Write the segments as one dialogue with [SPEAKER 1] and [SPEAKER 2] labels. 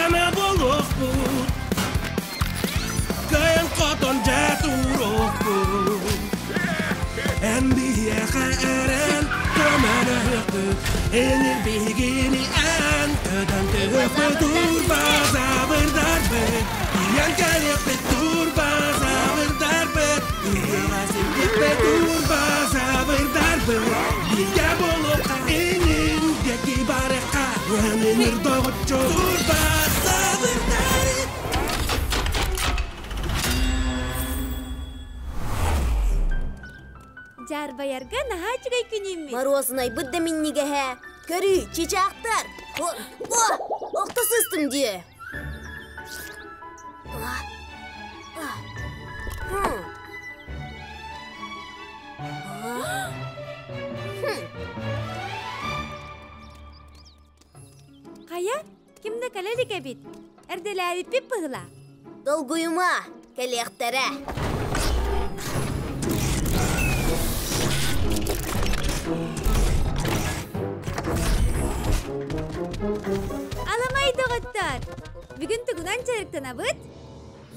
[SPEAKER 1] Сана буолуохпут, кыайан хотон дьэ туруохпут. Эн биһиэхэ эрэн көмөлөһүөхпүт, Эҥир биһигини эн көтөн түһүөхпүт. Турбазаврдарбыт, тиийэн кэлиэхпит. Турбазаврдарбыт, ыһыаҕа сирдиэхпит. Турбазаврдарбыт, бииргэ буолуохха, инин диэки барыахха, Ыһан доҕоччу Турбазаврдар.
[SPEAKER 2] Дьаарбайарга наһаа үчүгэй күнүүммүт.
[SPEAKER 3] Моруосунайбыт да минньигэһэ. Көрүүй, чычаахтар! О, охто сыстым дии.
[SPEAKER 2] Хайа, ким да кэлэ илик эбит. Эрдэлээбиппит быһыла.
[SPEAKER 3] Долгуйума, кэлиэхтэрэ.
[SPEAKER 2] Аламай доҕоттор! Бүгүн тугунан дьарыктанабыт?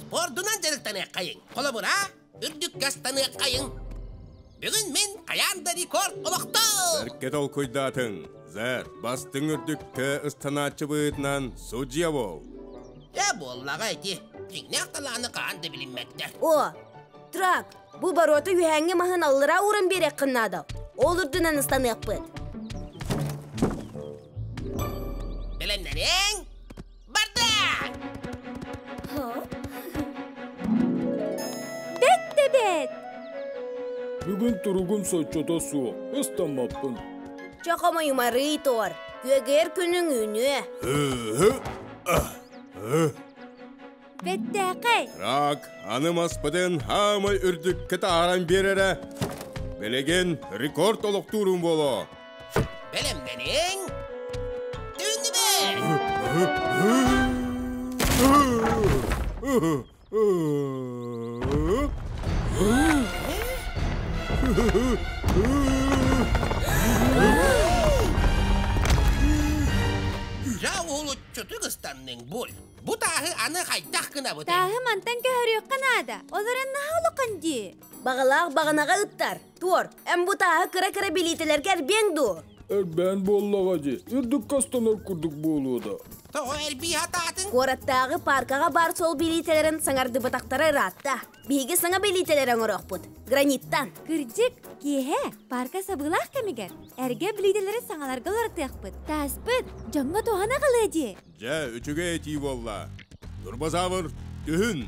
[SPEAKER 4] Спордунан дьарыктаныаххайыҥ. Холобура, үрдүккэ ыстаныаххайыҥ. Бүгүн мин хайаан да рекорд олохтоо!
[SPEAKER 5] Бэркэ толкуйдаатыҥ. Зэр, бастыҥ үрдүккэ ыстанааччы быһыытынан судья буол.
[SPEAKER 4] Дьэ буоллаҕа ити. Дьиҥнээх талааны хаһан да билиммэттэр.
[SPEAKER 3] О, трак, бу боруота үһээҥҥи маһын аллараа ууран биэриэххин наада. Ол үрдүнэн ыстаныахпыт.
[SPEAKER 4] Бэлэмнэниҥ! Барда!
[SPEAKER 2] Бэт да бэт!
[SPEAKER 6] Бүгүн туругум соччото суох, ыстаммаппын.
[SPEAKER 3] Чохомойумарыы туор, күөгэр күнүҥ үүнүө.
[SPEAKER 2] Бэттээхэй!
[SPEAKER 5] Рак, аны маспытын хаамай үрдүккэ таһааран биэрэрэ. Билигин рекорд олохтуурум буолуо.
[SPEAKER 4] Бэлэмнэниҥ! Түүннүбэ! Дьэ уһулуччутук ыстанныҥ, Буль. Бу тааһы аны хайдах гынабытый?
[SPEAKER 2] Тааһы мантан көһөрүөххэ наада. Ол эрэн наһаа улахан дии.
[SPEAKER 3] Баҕалаах баҕанаҕа ыттар. Туор, эн бу тааһы кыра-кыра билиитэлэргэ эрбиэҥ дуо?
[SPEAKER 6] Эрбээн буоллаҕа дии, үрдүк хастанар курдук буолуо да.
[SPEAKER 4] Тоҕо эрбии хатаатыҥ?
[SPEAKER 3] Куораттааҕы пааркаҕа баар суол билиитэлэрин саҥардыбатахтара ыраатта. Биһиги саҥа билиитэлэри оҥоруохпут. Граниттан.
[SPEAKER 2] Кырдьык, киэһэ паарка сабыылаах кэмигэр эргэ билиитэлэри саҥаларга уларытыахпыт. Тааспыт дьоҥҥо туһана аҕалыа дии.
[SPEAKER 5] Дьэ, үчүгэй этии буолла. Турбозавр, түһүн!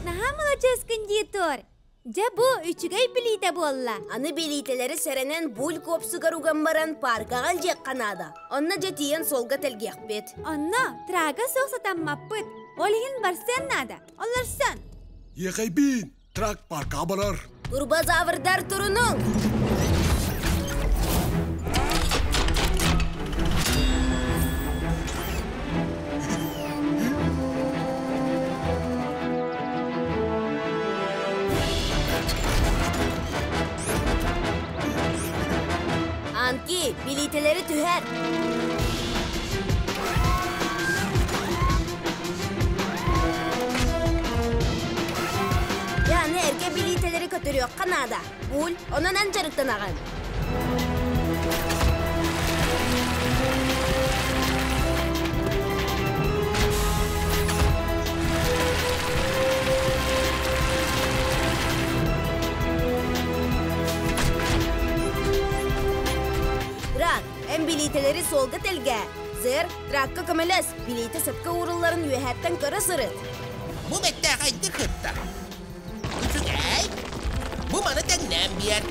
[SPEAKER 2] Наһаа маладьыаскын дии тур. Дьэ бу үчүгэй билиитэ буолла.
[SPEAKER 3] Аны билиитэлэри сэрэнэн буль куопсугар уган баран паркаҕа илдьиэххэ наада. Онно дьэ тиийэн суолга тэлгиэхпит.
[SPEAKER 2] Онно трага суох сатаммаппыт. Ол иһин барсыан наада. Олорсон.
[SPEAKER 1] Иэхэйбиин, трак паркаҕа барар.
[SPEAKER 3] Турбозаврдар турунуҥ! Анки, билиитэлэри түһэр! Дьэ, аны эргэ билиитэлэри көтүрүөххэ наада. Буль, онон эн дьарыктанаҕын. Рак, эн билиитэлэри суолга тэлгээ. Зер, Тракка көмөлөс, билиитэ сөпкө уурулларын үөһээттэн көрө сырыт.
[SPEAKER 4] Бу бэттээхэйдик кытта. Үчүгэй. Бу маны тэҥнээн биэр.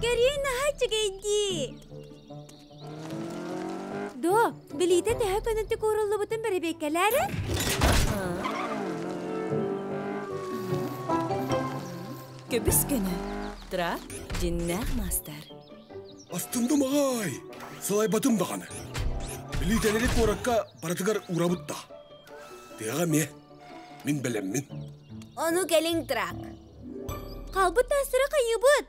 [SPEAKER 2] Көрүү наһаа үчүгэй дии. До, билиитэ төһө көнөтүк ууруллубутун бэрэбиэркэлээрэ?
[SPEAKER 7] Көбүс көнө. Трак, дьиннээх маастар.
[SPEAKER 1] Астынным аҕай, сылайбатым даҕаны. Билиитэлэри куоракка барытыгар уурабыт да. Тыаҕа эмиэ. Мин бэлэммин.
[SPEAKER 3] Ону кэлиҥ трак.
[SPEAKER 2] Хаалбыт таастары хайыыбыт?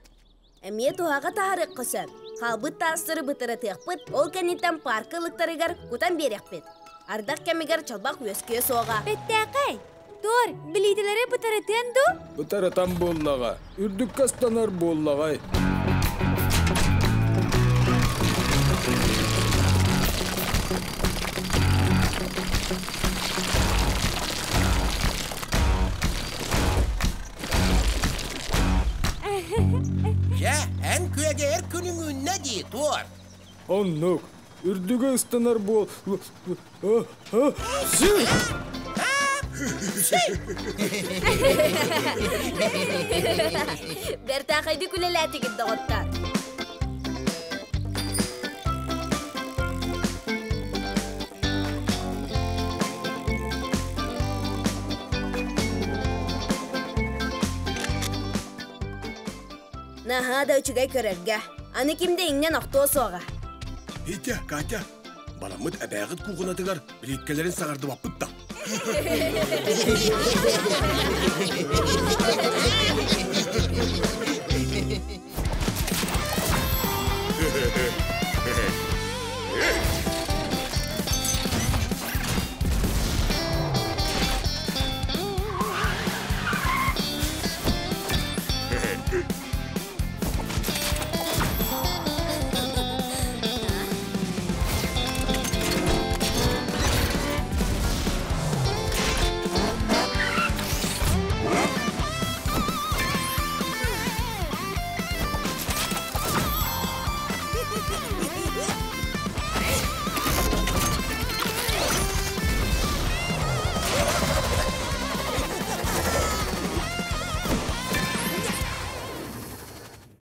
[SPEAKER 3] Эмиэ туһаҕа таһарыахха сөп. Хаалбыт таастары бытыратыахпыт, ол кэнниттэн паарка ылыктарыгар кутан биэриэхпит. Ардах кэмигэр чалбах үөскүө суоҕа.
[SPEAKER 2] Бэттээхэй! Туор, билиитэлэри бытарытыан дуу?
[SPEAKER 6] Бытарытан буоллаҕа, үрдүккэ ыстанар буоллаҕай.
[SPEAKER 4] Дьэ, эн күөгэйэр күнүҥ үүннэ дии, Туор.
[SPEAKER 6] Оннук. Үрдүгэ ыстанар буол...
[SPEAKER 3] Бэртээхэйдик үлэлээтигит, доҕоттор. Наһаа да үчүгэй көрөргө. Аны ким да иҥнэн охтуо суоҕа.
[SPEAKER 1] Витя, Катя, бараммыт эбээҕит куукунатыгар билииккэлэрин саҥардыбаппыт да.